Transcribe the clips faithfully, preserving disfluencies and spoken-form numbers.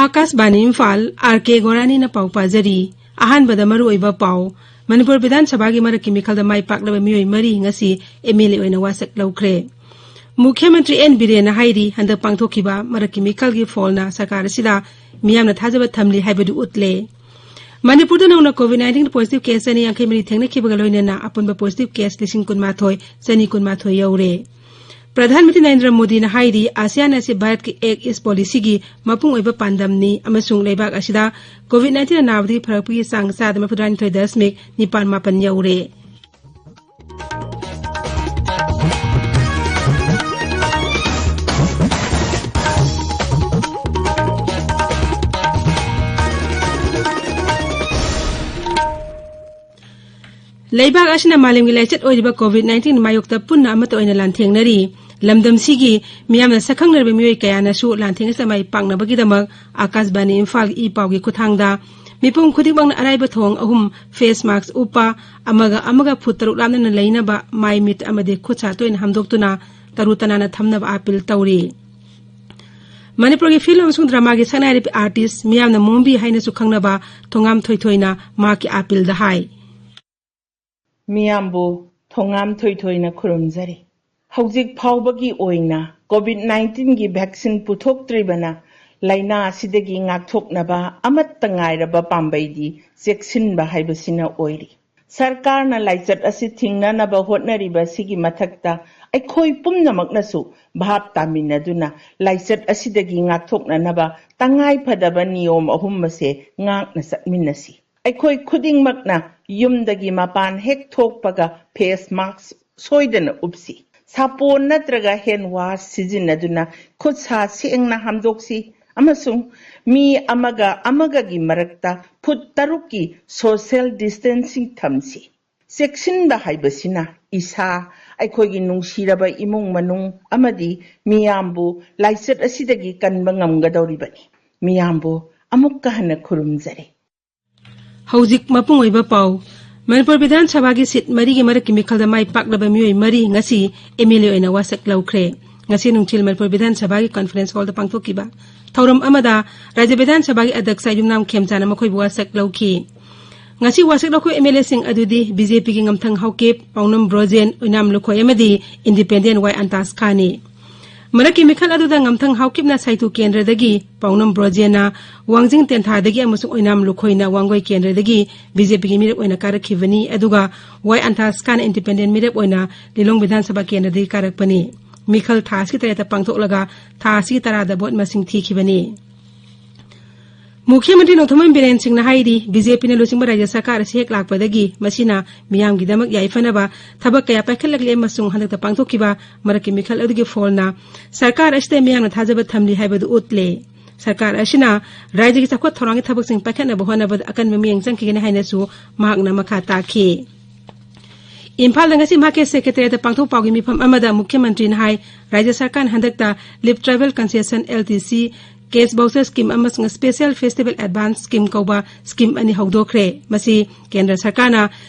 ꯑꯥꯀꯥꯁꯕꯥꯅꯤ Imphal, R ꯀꯦ ꯒꯣꯔꯥꯅꯤꯅ ꯄꯥꯎ ꯄꯥꯖꯔꯤ꯫ ꯑꯍꯥꯟꯕꯗ ꯃꯔꯨꯑꯣꯏꯕ ꯄꯥꯎ꯫ ꯃꯅꯤꯄꯨꯔ ꯕꯤꯙꯥꯟ ꯁꯚꯥꯒꯤ ꯃꯔꯛꯀꯤ ꯃꯤꯈꯜꯗ ꯃꯥꯏ ꯄꯥꯛꯂꯕ ꯃꯤꯑꯣꯏ ꯃꯔꯤ ꯉꯁꯤ ꯑꯦꯝ ꯑꯦꯜ ꯑꯦ ꯑꯣꯏꯅ ꯋꯥꯁꯛ ꯂꯧꯈ꯭ꯔꯦ꯫ ꯃꯨꯈ꯭ꯌ ꯃꯟꯇ꯭ꯔꯤ ꯑꯦꯟ ꯕꯤꯔꯦꯟꯅ ꯍꯥꯏꯔꯤ, ꯍꯟꯗꯛ ꯄꯥꯡꯊꯣꯛꯈꯤꯕ ꯃꯔꯛꯀꯤ ꯃꯤꯈꯜꯒꯤ ꯐꯣꯜꯅ ꯁꯔꯀꯥꯔ ꯑꯁꯤꯗ ꯃꯤꯌꯥꯝꯅ ꯊꯥꯖꯕ ꯊꯝꯂꯤ ꯍꯥꯏꯕꯗꯨ ꯎꯠꯂꯦ꯫ ꯃꯅꯤꯄꯨꯔꯗ ꯅꯧꯅ COVID nineteen positive case ꯆꯅꯤ ꯌꯥꯡꯈꯩ ꯃꯔꯤ ꯊꯦꯡꯅꯈꯤꯕꯒ ꯂꯣꯏꯅꯅ ꯑꯄꯨꯟꯕ positive case ꯂꯤꯁꯤꯡ ꯀꯨꯟꯃꯥꯊꯣꯏ ꯆꯅꯤ ꯀꯨꯟꯃꯥꯊꯣꯏ ꯌꯧꯔꯦ꯫ ꯄ꯭ꯔꯙꯥꯟ ꯃꯟꯇ꯭ꯔꯤ ꯅꯔꯦꯟꯗ꯭ꯔ ꯃꯣꯗꯤꯅ ꯍꯥꯏꯔꯤ, ASEAN ꯑꯁꯤ ꯚꯥꯔꯠꯀꯤ Act East policyꯒꯤ ꯃꯄꯨꯡ ꯑꯣꯏꯕ ꯄꯥꯟꯗꯝꯅꯤ ꯑꯃꯁꯨꯡ ꯂꯩꯕꯥꯛ ꯑꯁꯤꯗ COVID nineteen ꯅꯥꯕꯗꯒꯤ ꯐꯔꯛꯄꯒꯤ ꯆꯥꯡ ꯆꯥꯗ ꯃꯔꯤꯐꯨꯇꯔꯥꯅꯤꯊꯣꯏ ꯗꯁꯃꯤꯛ ꯅꯤꯄꯥꯟ ꯃꯥꯄꯟ ꯌꯧꯔꯦ꯫ ꯂꯩꯕꯥꯛ ꯑꯁꯤꯅ ꯃꯥꯂꯦꯝꯒꯤ ꯂꯥꯏꯆꯠ ꯑꯣꯏꯔꯤꯕ COVID nineteen ꯃꯥꯌꯣꯛꯇ ꯄꯨꯟꯅ ꯑꯃꯠꯇ ꯑꯣꯏꯅ ꯂꯥꯟꯊꯦꯡꯅꯔꯤ꯫ ꯂꯝꯗꯝꯁꯤꯒꯤ ꯃꯤꯌꯥꯝꯅ ꯁꯛꯈꯪꯅꯔꯕ ꯃꯤꯑꯣꯏ ꯀꯌꯥꯅꯁꯨ ꯂꯥꯟꯊꯦꯡ ꯑꯁꯤꯗ ꯃꯥꯏ ꯄꯥꯛꯅꯕꯒꯤꯗꯃꯛ ꯑꯥꯀꯥꯁꯕꯥꯅꯤ ꯏꯝꯐꯥꯜꯒꯤ ꯏ ꯄꯥꯎꯒꯤ ꯈꯨꯠꯊꯥꯡꯗ ꯃꯤꯄꯨꯝ ꯈꯨꯗꯤꯡꯃꯛꯅ ꯑꯔꯥꯏꯕ ꯊꯧꯑꯣꯡ ꯑꯍꯨꯝ, face mask ꯎꯞꯄ, ꯑꯃꯒ ꯑꯃꯒ ꯐꯨꯠ ꯇꯔꯨꯛ ꯂꯥꯞꯅꯅ ꯂꯩꯅꯕ, ꯃꯥꯏ ꯃꯤꯠ ꯑꯃꯗꯤ ꯈꯨꯠ ꯁꯥ ꯇꯣꯏꯅ ꯍꯥꯝꯗꯣꯛꯇꯨꯅ ꯇꯔꯨ ꯇꯅꯥꯟꯅ ꯊꯝꯅꯕ ꯑꯥꯄꯤꯜ ꯇꯧꯔꯤ꯫ ꯃꯅꯤꯄꯨꯔꯒꯤ ꯐꯤꯜꯝ ꯑꯃꯁꯨꯡ ꯗ꯭ꯔꯃꯥꯒꯤ ꯁꯛꯅꯥꯏꯔꯕꯤ ꯑꯥꯔꯇꯤꯁ, ꯃꯤꯌꯥꯝꯅ ꯃꯣꯝꯕꯤ ꯍꯥꯏꯅꯁꯨ ꯈꯪꯅꯕ ꯊꯣꯉꯥꯝ ꯊꯣꯏꯊꯣꯏꯅ ꯃꯍꯥꯛꯀꯤ ꯑꯥꯄꯤꯜꯗ ꯍꯥꯏ꯫ ꯃꯤꯌꯥꯝꯕꯨ ꯊꯣꯉꯥꯝ ꯊꯣꯏꯊꯣꯏꯅ ꯈꯨꯔꯨꯝꯖꯔꯤ꯫ ꯍꯧꯖꯤꯛ ꯐꯥꯎꯕꯒꯤ ꯑꯣꯏꯅ COVID nineteenꯒꯤ vaccine ꯄꯨꯊꯣꯛꯇ꯭ꯔꯤꯕꯅ ꯂꯥꯏꯅꯥ ꯑꯁꯤꯗꯒꯤ ꯉꯥꯛꯊꯣꯛꯅꯕ ꯑꯃꯠꯇ ꯉꯥꯏꯔꯕ ꯄꯥꯝꯕꯩꯗꯤ ꯆꯦꯛꯁꯤꯟꯕ ꯍꯥꯏꯕꯁꯤꯅ ꯑꯣꯏꯔꯤ꯫ ꯁꯔꯀꯥꯔꯅ ꯂꯥꯏꯆꯠ ꯑꯁꯤ ꯊꯤꯡꯅꯅꯕ ꯍꯣꯠꯅꯔꯤꯕ ꯑꯁꯤꯒꯤ ꯃꯊꯛꯇ ꯑꯩꯈꯣꯏ ꯄꯨꯝꯅꯃꯛꯅꯁꯨ ꯚꯥꯞ ꯇꯥꯃꯤꯟꯅꯗꯨꯅ ꯂꯥꯏꯆꯠ ꯑꯁꯤꯗꯒꯤ ꯉꯥꯛꯊꯣꯛꯅꯅꯕ ꯇꯉꯥꯏ ꯐꯗꯕ ꯅꯤꯌꯣꯝ ꯑꯍꯨꯝ ꯑꯁꯦ ꯉꯥꯛꯅ ꯆꯠꯃꯤꯟꯅꯁꯤ꯫ ꯑꯩꯈꯣꯏ ꯈꯨꯗꯤꯡꯃꯛꯅ ꯌꯨꯝꯗꯒꯤ ꯃꯄꯥꯟ ꯍꯦꯛ ꯊꯣꯛꯄꯒ face mask ꯁꯣꯏꯗꯅ ꯎꯞꯁꯤ꯫ ꯁꯥꯄꯣꯟ ꯅꯠꯇ꯭ꯔꯒ hand wash ꯁꯤꯖꯤꯟꯅꯗꯨꯅ ꯈꯨꯠ ꯁꯥ ꯁꯦꯡꯅ ꯍꯥꯝꯗꯣꯛꯁꯤ ꯑꯃꯁꯨꯡ ꯃꯤ ꯑꯃꯒ ꯑꯃꯒꯒꯤ ꯃꯔꯛꯇ ꯐꯨꯠ ꯇꯔꯨꯛꯀꯤ social distancing ꯊꯝꯁꯤ꯫ ꯆꯦꯛꯁꯤꯟꯕ ꯍꯥꯏꯕꯁꯤꯅ ꯏꯁꯥ, ꯑꯩꯈꯣꯏꯒꯤ ꯅꯨꯡꯁꯤꯔꯕ ꯏꯃꯨꯡ ꯃꯅꯨꯡ ꯑꯃꯗꯤ ꯃꯤꯌꯥꯝꯕꯨ ꯂꯥꯏꯆꯠ ꯑꯁꯤꯗꯒꯤ ꯀꯟꯕ ꯉꯝꯒꯗꯧꯔꯤꯕꯅꯤ꯫ ꯃꯤꯌꯥꯝꯕꯨ ꯑꯃꯨꯛꯀ ꯍꯟꯅ ꯈꯨꯔꯨꯝꯖꯔꯤ꯫ ꯍꯧꯖꯤꯛ ꯃꯄꯨꯡ ꯑꯣꯏꯕ ꯄꯥꯎ꯫ ꯃꯅꯤꯄꯨꯔ ꯕꯤꯙꯥꯟ ꯁꯚꯥꯒꯤ ꯁꯤꯠ ꯃꯔꯤꯒꯤ ꯃꯔꯛꯀꯤ ꯃꯤꯈꯜꯗ ꯃꯥꯏ ꯄꯥꯛꯂꯕ ꯃꯤꯑꯣꯏ ꯃꯔꯤ ꯉꯁꯤ ꯑꯦꯝ ꯑꯦꯜ ꯑꯦ ꯑꯣꯏꯅ ꯋꯥꯁꯛ ꯂꯧꯈ꯭ꯔꯦ꯫ ꯉꯁꯤ ꯅꯨꯡꯊꯤꯜ ꯃꯅꯤꯄꯨꯔ ꯕꯤꯙꯥꯟ ꯁꯚꯥꯒꯤ ꯀꯟꯐꯔꯦꯟꯁ ꯍꯣꯜꯗ ꯄꯥꯡꯊꯣꯛꯈꯤꯕ ꯊꯧꯔꯝ ꯑꯃꯗ ꯔꯥꯖ꯭ꯌ ꯕꯤꯙꯥꯟ ꯁꯚꯥꯒꯤ ꯑꯗ꯭ꯌꯛꯁ ꯌꯨꯝꯅꯥꯝ ꯈꯦꯝꯆꯥꯟꯅ ꯃꯈꯣꯏꯕꯨ ꯋꯥꯁꯛ ꯂꯧꯈꯤ꯫ ꯉꯁꯤ ꯋꯥꯁꯛ ꯂꯧꯈꯤꯕ ꯑꯦꯝ ꯑꯦꯜ ꯑꯦꯁꯤꯡ ꯑꯗꯨꯗꯤ ꯕꯤ ꯖꯦ ꯄꯤꯒꯤ ꯉꯝꯊꯪ ꯍꯥꯎꯀꯤꯞ, ꯄꯥꯎꯅꯝ ꯕ꯭ꯔꯣꯖꯦꯟ, ꯑꯣꯏꯅꯥꯝ ꯂꯨꯈꯣꯏ ꯑꯃꯗꯤ ꯏꯟꯗꯤꯄꯦꯟꯗꯦꯟ ꯋꯥꯏ ꯑꯟꯇꯥꯁ ꯈꯥꯟꯅꯤ꯫ ꯃꯔꯛꯀꯤ ꯃꯤꯈꯜ ꯑꯗꯨꯗ ꯉꯝꯊꯪ ꯍꯥꯎꯀꯤꯞꯅ ꯁꯥꯏꯊꯨ ꯀꯦꯟꯗ꯭ꯔꯗꯒꯤ, ꯄꯥꯎꯅꯝ ꯕ꯭ꯔꯣꯖꯦꯟꯅ ꯋꯥꯡꯖꯤꯡ ꯇꯦꯟꯊꯥꯗꯒꯤ ꯑꯃꯁꯨꯡ ꯑꯣꯏꯅꯥꯝ ꯂꯨꯈꯣꯏꯅ ꯋꯥꯡꯒꯣꯏ ꯀꯦꯟꯗ꯭ꯔꯗꯒꯤ ꯕꯤ ꯖꯦ ꯄꯤꯒꯤ ꯃꯤꯔꯦꯞ ꯑꯣꯏꯅ ꯀꯥꯔꯛꯈꯤꯕꯅꯤ, ꯑꯗꯨꯒ ꯋꯥꯏ ꯑꯟꯇꯥꯁ ꯈꯥꯟꯅ ꯏꯟꯗꯤꯄꯦꯟꯗꯦꯟ ꯃꯤꯔꯦꯞ ꯑꯣꯏꯅ ꯂꯤꯂꯣꯡ ꯕꯤꯙꯥꯟ ꯁꯚꯥ ꯀꯦꯟꯗ꯭ꯔꯗꯒꯤ ꯀꯥꯔꯛꯄꯅꯤ꯫ ꯃꯤꯈꯜ ꯊꯥ ꯑꯁꯤꯒꯤ ꯇꯔꯦꯠꯇ ꯄꯥꯡꯊꯣꯛꯂꯒ ꯊꯥ ꯑꯁꯤꯒꯤ ꯇꯔꯥꯗ ꯚꯣꯠ ꯃꯁꯤꯡ ꯊꯤꯈꯤꯕꯅꯤ꯫ ꯃꯨꯈ꯭ꯌ ꯃꯟꯇ꯭ꯔꯤ ꯅꯣꯡꯊꯣꯝꯕꯝ ꯕꯤꯔꯦꯟ ꯁꯤꯡꯅ ꯍꯥꯏꯔꯤ, ꯕꯤ ꯖꯦ ꯄꯤꯅ ꯂꯨꯆꯤꯡꯕ ꯔꯥꯖ꯭ꯌ ꯁꯔꯀꯥꯔ ꯑꯁꯤ ꯍꯦꯛ ꯂꯥꯛꯄꯗꯒꯤ ꯃꯁꯤꯅ ꯃꯤꯌꯥꯝꯒꯤꯗꯃꯛ ꯌꯥꯏꯐꯅꯕ ꯊꯕꯛ ꯀꯌꯥ ꯄꯥꯏꯈꯠꯂꯛꯂꯦ ꯑꯃꯁꯨꯡ ꯍꯟꯗꯛꯇ ꯄꯥꯡꯊꯣꯛꯈꯤꯕ ꯃꯔꯛꯀꯤ ꯃꯤꯈꯜ ꯑꯗꯨꯒꯤ ꯐꯣꯜꯅ ꯁꯔꯀꯥꯔ ꯑꯁꯤꯗ ꯃꯤꯌꯥꯝꯅ ꯊꯥꯖꯕ ꯊꯝꯂꯤ ꯍꯥꯏꯕꯗꯨ ꯎꯠꯂꯦ꯫ ꯁꯔꯀꯥꯔ ꯑꯁꯤꯅ ꯔꯥꯖ꯭ꯌꯒꯤ ꯆꯥꯎꯈꯠ ꯊꯧꯔꯥꯡꯒꯤ ꯊꯕꯛꯁꯤꯡ ꯄꯥꯏꯈꯠꯅꯕ ꯍꯣꯠꯅꯕꯗ ꯑꯀꯟꯕ ꯃꯤꯠꯌꯦꯡ ꯆꯪꯈꯤꯒꯅꯤ ꯍꯥꯏꯅꯁꯨ ꯃꯍꯥꯛꯅ ꯃꯈꯥ ꯇꯥꯈꯤ꯫ ꯏꯝꯐꯥꯜꯗ ꯉꯁꯤ ꯃꯍꯥꯛꯀꯤ ꯁꯦꯀ꯭ꯔꯦꯇꯔꯤꯌꯦꯠꯇ ꯄꯥꯡꯊꯣꯛ ꯄꯥꯎꯒꯤ ꯃꯤꯐꯝ ꯑꯃꯗ ꯃꯨꯈ꯭ꯌ ꯃꯟꯇ꯭ꯔꯤꯅ ꯍꯥꯏ, ꯔꯥꯖ꯭ꯌ ꯁꯔꯀꯥꯔꯅ ꯍꯟꯗꯛꯇ leave travel concession, L T C, cash voucher scheme ꯑꯃꯁꯨꯡ ꯁ꯭ꯄꯦꯁꯤꯌꯦꯜ ꯐꯦꯁꯇꯤꯚꯦꯜ ꯑꯦꯗꯚꯥꯟꯁ ꯁ꯭ꯀꯤꯝ ꯀꯧꯕ ꯁ꯭ꯀꯤꯝ ꯑꯅꯤ ꯍꯧꯗꯣꯛꯈ꯭ꯔꯦ꯫ ꯃꯁꯤ ꯀꯦꯟꯗ꯭ꯔ ꯁꯔꯀꯥꯔꯅ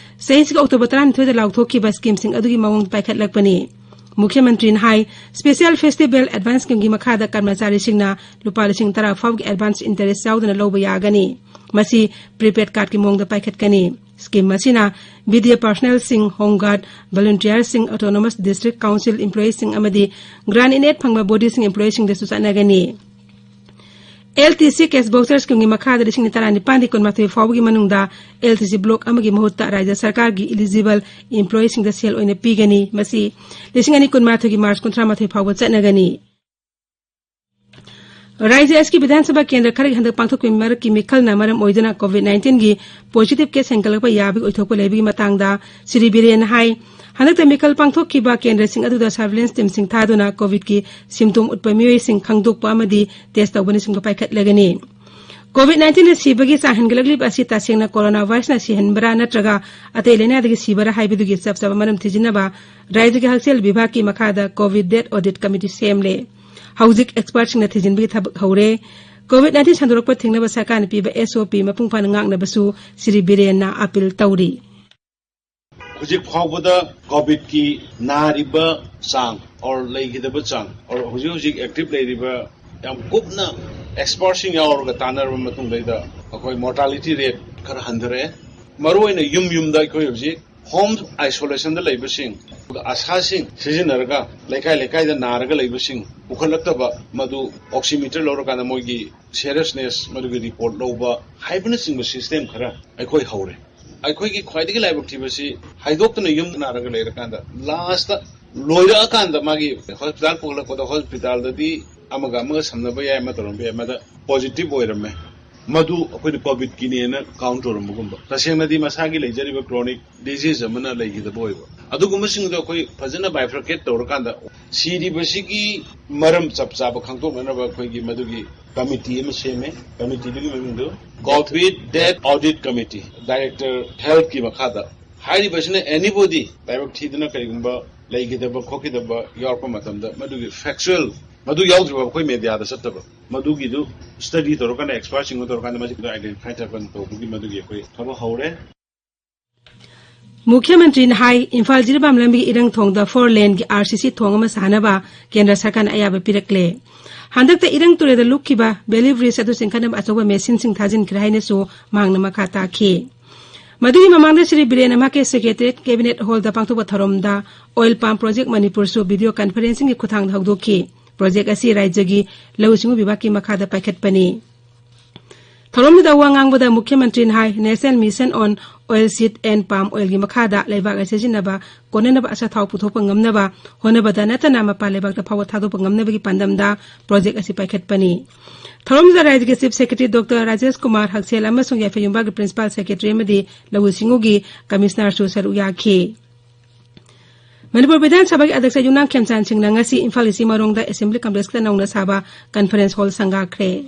ꯆꯍꯤꯁꯤꯒꯤ ꯑꯣꯛꯇꯣꯕꯔ ꯇꯔꯥꯅꯤꯊꯣꯏꯗ ꯂꯥꯎꯊꯣꯛꯈꯤꯕ ꯁ꯭ꯀꯤꯝꯁꯤꯡ ꯑꯗꯨꯒꯤ ꯃꯑꯣꯡꯗ ꯄꯥꯏꯈꯠꯂꯛꯄꯅꯤ꯫ ꯃꯨꯈ꯭ꯌ ꯃꯟꯇ꯭ꯔꯤꯅ ꯍꯥꯏ, ꯁ꯭ꯄꯦꯁꯤꯌꯦꯜ ꯐꯦꯁꯇꯤꯚꯦꯜ ꯑꯦꯗꯚꯥꯟꯁ ꯁ꯭ꯀꯤꯝꯒꯤ ꯃꯈꯥꯗ ꯀꯔꯃꯆꯥꯔꯤꯁꯤꯡꯅ ꯂꯨꯄꯥ ꯂꯤꯁꯤꯡ ꯇꯔꯥ ꯐꯥꯎꯕꯒꯤ ꯑꯦꯗꯚꯥꯟꯁ ꯏꯟꯇꯔꯦꯁ ꯌꯥꯎꯗꯅ ꯂꯧꯕ ꯌꯥꯒꯅꯤ꯫ ꯃꯁꯤ ꯄ꯭ꯔꯤꯄꯦꯗ ꯀꯥꯔꯗꯀꯤ ꯃꯑꯣꯡꯗ ꯄꯥꯏꯈꯠꯀꯅꯤ꯫ ꯁ꯭ꯀꯤꯝ ꯑꯁꯤꯅ ꯕꯤ ꯗꯤ ꯑꯦ ꯄꯔꯁꯅꯦꯜꯁꯤꯡ, ꯍꯣꯝ ꯒꯥꯔꯗ, ꯚꯣꯂꯨꯟꯇꯤꯌꯔꯁꯤꯡ, ꯑꯣꯇꯣꯅꯣꯃꯁ ꯗꯤꯁꯇ꯭ꯔꯤꯛ ꯀꯥꯎꯟꯁꯤꯜ ꯏꯝꯄ꯭ꯂꯣꯌꯤꯁꯤꯡ ꯑꯃꯗꯤ ꯒ꯭ꯔꯥꯟ ꯏꯟ ꯑꯦꯗ ꯐꯪꯕ ꯕꯣꯗꯤꯁꯤꯡ ꯏꯝꯄ꯭ꯂꯣꯌꯤꯁꯤꯡꯗꯁꯨ ꯆꯠꯅꯒꯅꯤ꯫ ꯑꯦꯜ ꯇꯤ ꯁꯤ ꯀꯦꯁ ꯚꯥꯎꯆꯔ ꯁ꯭ꯀꯤꯝꯒꯤ ꯃꯈꯥꯗ ꯂꯤꯁꯤꯡ ꯇꯔꯥꯅꯤꯄꯥꯟꯗꯒꯤ ꯀꯨꯟꯃꯥꯊꯣꯏ ꯐꯥꯎꯕꯒꯤ ꯃꯅꯨꯡꯗ ꯑꯦꯜ ꯇꯤ ꯁꯤ ꯕ꯭ꯂꯣꯛ ꯑꯃꯒꯤ ꯃꯍꯨꯠꯇ ꯔꯥꯖ꯭ꯌ ꯁꯔꯀꯥꯔꯒꯤ ꯏꯂꯤꯖꯤꯕꯜ ꯏꯝꯄ꯭ꯂꯣꯌꯤꯁꯤꯡꯗ ꯁꯦꯜ ꯑꯣꯏꯅ ꯄꯤꯒꯅꯤ꯫ ꯃꯁꯤ ꯂꯤꯁꯤꯡ ꯑꯅꯤ ꯀꯨꯟꯃꯥꯊꯣꯏꯒꯤ ꯃꯥꯔꯆ ꯀꯨꯟꯊ꯭ꯔꯥ ꯃꯥꯊꯣꯏ ꯐꯥꯎꯕ ꯆꯠꯅꯒꯅꯤ꯫ ꯔꯥꯖ꯭ꯌ ꯑꯁꯤꯒꯤ ꯕꯤꯙꯥꯟ ꯁꯚꯥ ꯀꯦꯟꯗ꯭ꯔ ꯈꯔꯒꯤ ꯍꯟꯗꯛ ꯄꯥꯡꯊꯣꯛꯄꯒꯤ ꯃꯔꯛꯀꯤ ꯃꯤꯈꯜꯅ ꯃꯔꯝ ꯑꯣꯏꯗꯨꯅ ꯀꯣꯚꯤꯗ ꯅꯥꯏꯟꯇꯤꯟꯒꯤ ꯄꯣꯖꯤꯇꯤꯚ ꯀꯦꯁ ꯍꯦꯟꯒꯠꯂꯛꯄ ꯌꯥꯕꯒꯤ ꯑꯣꯏꯊꯣꯛꯄ ꯂꯩꯕꯒꯤ ꯃꯇꯥꯡꯗ ꯁ꯭ꯔꯤ ꯕꯤꯔꯦꯟꯅ ꯍꯥꯏ, ꯍꯟꯗꯛꯇ ꯃꯤꯈꯜ ꯄꯥꯡꯊꯣꯛꯈꯤꯕ ꯀꯦꯟꯗ꯭ꯔꯁꯤꯡ ꯑꯗꯨꯗ ꯁꯔꯚꯤꯂꯦꯟꯁ ꯇꯤꯝꯁꯤꯡ ꯊꯥꯗꯨꯅ ꯀꯣꯚꯤꯗꯀꯤ ꯁꯤꯝꯇꯣꯝ ꯎꯠꯄ ꯃꯤꯑꯣꯏꯁꯤꯡ ꯈꯪꯗꯣꯛꯄ ꯑꯃꯗꯤ ꯇꯦꯁ ꯇꯧꯕꯅꯆꯤꯡꯕ ꯄꯥꯏꯈꯠꯂꯒꯅꯤ꯫ ꯀꯣꯚꯤꯗ ꯅꯥꯏꯟꯇꯤꯟꯅ ꯁꯤꯕꯒꯤ ꯆꯥꯡ ꯍꯦꯟꯒꯠꯂꯛꯂꯤꯕ ꯑꯁꯤ ꯇꯁꯦꯡꯅ ꯀꯣꯔꯣꯅꯥ ꯚꯥꯏꯔꯁꯅ ꯁꯤꯍꯟꯕ꯭ꯔꯥ ꯅꯠꯇ꯭ꯔꯒ ꯑꯇꯩ ꯂꯥꯏꯅꯥꯗꯒꯤ ꯁꯤꯕ꯭ꯔꯥ ꯍꯥꯏꯕꯗꯨꯒꯤ ꯆꯞ ꯆꯥꯕ ꯃꯔꯝ ꯊꯤꯖꯤꯟꯅꯕ ꯔꯥꯖ꯭ꯌꯒꯤ ꯍꯛꯁꯦꯜ ꯕꯤꯚꯥꯒꯀꯤ ꯃꯈꯥꯗ ꯀꯣꯚꯤꯗ ꯗꯦꯊ ꯑꯣꯗꯤꯠ ꯀꯃꯤꯇꯤ ꯁꯦꯝꯂꯦ꯫ ꯍꯧꯖꯤꯛ ꯑꯦꯛꯁꯄꯔꯠꯁꯤꯡꯅ ꯊꯤꯖꯤꯟꯕꯒꯤ ꯊꯕꯛ ꯍꯧꯔꯦ꯫ ꯀꯣꯚꯤꯗ ꯅꯥꯏꯟꯇꯤꯟ ꯁꯟꯗꯣꯔꯛꯄ ꯊꯤꯡꯅꯕ ꯁꯔꯀꯥꯔꯅ ꯄꯤꯕ ꯑꯦꯁ ꯑꯣ ꯄꯤ ꯃꯄꯨꯡ ꯐꯥꯅ ꯉꯥꯛꯅꯕꯁꯨ ꯁ꯭ꯔꯤ ꯕꯤꯔꯦꯟꯅ ꯑꯥꯄꯤꯜ ꯇꯧꯔꯤ꯫ ꯍꯧꯖꯤꯛ ꯐꯥꯎꯕꯗ ꯀꯣꯚꯤꯗꯀꯤ ꯅꯥꯔꯤꯕ ꯆꯥꯡ ꯑꯣꯔ ꯂꯩꯈꯤꯗꯕ ꯆꯥꯡ ꯑꯣꯔ ꯍꯧꯖꯤꯛ ꯍꯧꯖꯤꯛ ꯑꯦꯛꯇꯤꯚ ꯂꯩꯔꯤꯕ ꯌꯥꯝ ꯀꯨꯞꯅ ꯑꯦꯛꯁꯄꯔꯠꯁꯤꯡ ꯌꯥꯎꯔꯒ ꯇꯥꯟꯅꯔꯕ ꯃꯇꯨꯡꯗꯩꯗ ꯑꯩꯈꯣꯏ ꯃꯣꯔꯇꯥꯂꯤꯇꯤ ꯔꯦꯠ ꯈꯔ ꯍꯟꯊꯔꯛꯑꯦ꯫ ꯃꯔꯨꯑꯣꯏꯅ ꯌꯨꯝ ꯌꯨꯝꯗ ꯑꯩꯈꯣꯏ ꯍꯧꯖꯤꯛ ꯍꯣꯝ ꯑꯥꯏꯁꯣꯂꯦꯁꯟꯗ ꯂꯩꯕꯁꯤꯡ, ꯑꯗꯨꯒ ꯑꯁꯥꯁꯤꯡ ꯁꯤꯖꯤꯟꯅꯔꯒ ꯂꯩꯀꯥꯏ ꯂꯩꯀꯥꯏꯗ ꯅꯥꯔꯒ ꯂꯩꯕꯁꯤꯡ ꯄꯨꯈꯠꯂꯛꯇꯕ, ꯃꯗꯨ ꯑꯣꯛꯁꯤꯃꯤꯇꯔ ꯂꯧꯔꯀꯥꯟꯗ ꯃꯣꯏꯒꯤ ꯁꯦꯔꯁꯅꯦꯁ, ꯃꯗꯨꯒꯤ ꯔꯤꯄꯣꯔꯠ ꯂꯧꯕ ꯍꯥꯏꯕꯅꯆꯤꯡꯕ ꯁꯤꯁꯇꯦꯝ ꯈꯔ ꯑꯩꯈꯣꯏ ꯍꯧꯔꯦ꯫ ꯑꯩꯈꯣꯏꯒꯤ ꯈ꯭ꯋꯥꯏꯗꯒꯤ ꯂꯥꯏꯕꯛ ꯊꯤꯕꯁꯤ ꯍꯥꯏꯗꯣꯛꯇꯅ ꯌꯨꯝꯗ ꯅꯥꯔꯒ ꯂꯩꯔꯀꯥꯟꯗ ꯂꯥꯁꯇ ꯂꯣꯏꯔꯛꯑꯀꯥꯟꯗ ꯃꯥꯒꯤ ꯍꯣꯁꯄꯤꯇꯥꯜ ꯄꯨꯈꯠꯂꯛꯄꯗ ꯍꯣꯁꯄꯤꯇꯥꯜꯗꯗꯤ ꯑꯃꯒ ꯑꯃꯒ ꯁꯝꯅꯕ ꯌꯥꯏ, ꯑꯃ ꯇꯧꯔꯝꯕ ꯌꯥꯏ, ꯃꯗ ꯄꯣꯖꯤꯇꯤꯚ ꯑꯣꯏꯔꯝꯃꯦ꯫ ꯃꯗꯨ ꯑꯩꯈꯣꯏꯅ ꯀꯣꯚꯤꯗꯀꯤꯅꯦꯅ ꯀꯥꯎꯟ ꯇꯧꯔꯝꯕꯒꯨꯝꯕ, ꯇꯁꯦꯡꯅꯗꯤ ꯃꯁꯥꯒꯤ ꯂꯩꯖꯔꯤꯕ ꯀ꯭ꯔꯣꯅꯤꯛ ꯗꯤꯖꯤꯖ ꯑꯃꯅ ꯂꯩꯈꯤꯗꯕ ꯑꯣꯏꯕ꯫ ꯑꯗꯨꯒꯨꯝꯕꯁꯤꯡꯗꯣ ꯑꯩꯈꯣꯏ ꯐꯖꯅ ꯕꯥꯏꯐꯔꯀꯦꯠ ꯇꯧꯔꯀꯥꯟꯗ ꯁꯤꯔꯤꯕꯁꯤꯒꯤ ꯃꯔꯝ ꯆꯞ ꯆꯥꯕ ꯈꯪꯗꯣꯛꯅꯅꯕ ꯑꯩꯈꯣꯏꯒꯤ ꯃꯗꯨꯒꯤ ꯀꯃꯤꯇꯤ ꯑꯃ ꯁꯦꯝꯃꯦ꯫ ꯀꯃꯤꯇꯤꯗꯨꯒꯤ ꯃꯃꯤꯡꯗꯨ Covid death audit committee, director ꯍꯦꯜꯊꯀꯤ ꯃꯈꯥꯗ꯫ ꯍꯥꯏꯔꯤꯕꯁꯤꯅ ꯑꯦꯅꯤꯕꯣꯗꯤ ꯂꯥꯏꯕꯛ ꯊꯤꯗꯅ ꯀꯔꯤꯒꯨꯝꯕ ꯂꯩꯈꯤꯗꯕ ꯈꯣꯠꯈꯤꯗꯕ ꯌꯥꯎꯔꯛꯄ ꯃꯇꯝꯗ ꯃꯗꯨꯒꯤ ꯐꯦꯛꯆꯨꯑꯦꯜ, ꯃꯗꯨ ꯌꯥꯎꯗ꯭ꯔꯤꯕ ꯑꯩꯈꯣꯏ ꯃꯦꯗꯤꯌꯥꯗ ꯆꯠꯇꯕ, ꯃꯗꯨꯒꯤꯗꯨ ꯁ꯭ꯇꯗꯤ ꯇꯧꯔꯀꯥꯟꯗ, ꯑꯦꯛꯁꯄꯔꯠꯁꯤꯡꯒ ꯇꯧꯔꯀꯥꯟꯗ ꯃꯁꯤꯗ ꯑꯥꯏꯗꯦꯟꯇꯤꯐꯥꯏ ꯇꯧꯔꯀꯥꯟꯗ ꯇꯧꯕꯒꯤ ꯃꯗꯨꯒꯤ ꯑꯩꯈꯣꯏ ꯊꯕꯛ ꯍꯧꯔꯦ꯫ ꯃꯨꯈ꯭ꯌ ꯃꯟꯇ꯭ꯔꯤꯅ ꯍꯥꯏ, ꯏꯝꯐꯥꯜ ꯖꯤꯔꯤꯕꯥꯝ ꯂꯝꯕꯤꯒꯤ ꯏꯔꯪ ꯊꯣꯡꯗ ꯐꯣꯔ ꯂꯦꯟꯒꯤ ꯑꯥꯔꯁꯤꯁꯤ ꯊꯣꯡ ꯑꯃ ꯁꯥꯅꯕ ꯀꯦꯟꯗ꯭ꯔ ꯁꯔꯀꯥꯔꯅ ꯑꯌꯥꯕ ꯄꯤꯔꯛꯂꯦ꯫ ꯍꯟꯗꯛꯇ ꯏꯔꯪ ꯇꯨꯔꯦꯜꯗ ꯂꯨꯞꯈꯤꯕ ꯕꯦꯂꯤ ꯕ꯭ꯔꯤꯖ ꯑꯗꯨ ꯆꯤꯡꯈꯠꯅꯕ ꯑꯆꯧꯕ ꯃꯦꯁꯤꯟꯁꯤꯡ ꯊꯥꯖꯤꯟꯈ꯭ꯔꯦ ꯍꯥꯏꯅꯁꯨ ꯃꯍꯥꯛꯅ ꯃꯈꯥ ꯇꯥꯈꯤ꯫ ꯃꯗꯨꯒꯤ ꯃꯃꯥꯡꯗ ꯁ꯭ꯔꯤ ꯕꯤꯔꯦꯟꯅ ꯃꯍꯥꯛꯀꯤ ꯁꯦꯀ꯭ꯔꯦꯇꯔꯤꯌꯦꯠ ꯀꯦꯕꯤꯅꯦꯠ ꯍꯣꯜꯗ ꯄꯥꯡꯊꯣꯛꯄ ꯊꯧꯔꯝꯗ ꯑꯣꯏꯜ ꯄꯥꯝ ꯄ꯭ꯔꯣꯖꯦꯛ ꯃꯅꯤꯄꯨꯔꯁꯨ ꯚꯤꯗꯤꯑꯣ ꯀꯟꯐꯔꯦꯟꯁꯤꯡꯒꯤ ꯈꯨꯠꯊꯥꯡꯗ ꯍꯧꯗꯣꯛꯈꯤ꯫ ꯄ꯭ꯔꯣꯖꯦꯛ ꯑꯁꯤ ꯔꯥꯖ꯭ꯌꯒꯤ ꯂꯧꯎ ꯁꯤꯡꯎ ꯕꯤꯚꯥꯒꯀꯤ ꯃꯈꯥꯗ ꯄꯥꯏꯈꯠꯄꯅꯤ꯫ ꯊꯧꯔꯝꯗꯨꯗ ꯋꯥ ꯉꯥꯡꯕꯗ ꯃꯨꯈ꯭ꯌ ꯃꯟꯇ꯭ꯔꯤꯅ ꯍꯥꯏ, National Mission on Oil Seed and Palm Oilꯒꯤ ꯃꯈꯥꯗ ꯂꯩꯕꯥꯛ ꯑꯁꯤ ꯁꯤꯖꯤꯟꯅꯕ ꯀꯣꯟꯅꯅꯕ ꯑꯆꯥꯊꯥꯎ ꯄꯨꯊꯣꯛꯄ ꯉꯝꯅꯕ ꯍꯣꯠꯅꯕꯗ ꯅꯠꯇꯅ ꯃꯄꯥꯟ ꯂꯩꯕꯥꯛꯇ ꯐꯥꯎꯕ ꯊꯥꯗꯣꯛꯄ ꯉꯝꯅꯕꯒꯤ ꯄꯥꯟꯗꯝꯗ ꯄ꯭ꯔꯣꯖꯦꯛ ꯑꯁꯤ ꯄꯥꯏꯈꯠꯄꯅꯤ꯫ ꯊꯧꯔꯝꯗꯨꯗ ꯔꯥꯖ꯭ꯌꯒꯤ chief secretary doctor Rajesh Kumar ꯍꯛꯁꯦꯜ ꯑꯃꯁꯨꯡ ꯌꯥꯏꯐ ꯌꯨꯝꯕꯥꯒꯤ ꯄ꯭ꯔꯤꯟꯁꯤꯄꯥꯜ ꯁꯦꯀ꯭ꯔꯦꯇꯔꯤ ꯑꯃꯗꯤ ꯂꯧꯎ ꯁꯤꯡꯎꯒꯤ ꯀꯃꯤꯁꯅꯔꯁꯨ ꯁꯔꯨꯛ ꯌꯥꯈꯤ꯫ ꯃꯅꯤꯄꯨꯔ ꯕꯤꯙꯥꯟ ꯁꯚꯥꯒꯤ ꯑꯗ꯭ꯌꯛꯁ ꯌꯨꯝꯅꯥꯝ ꯈꯦꯝꯆꯥꯟ ꯁꯤꯡꯅ ꯉꯁꯤ ꯏꯝꯐꯥꯜ ꯏꯁ ꯃꯔꯣꯡꯗ ꯑꯦꯁꯦꯝꯕ꯭ꯂꯤ ꯀꯝꯄ꯭ꯂꯦꯛꯁꯇ ꯅꯧꯅ ꯁꯥꯕ conference hall ꯁꯪꯒꯥꯈ꯭ꯔꯦ꯫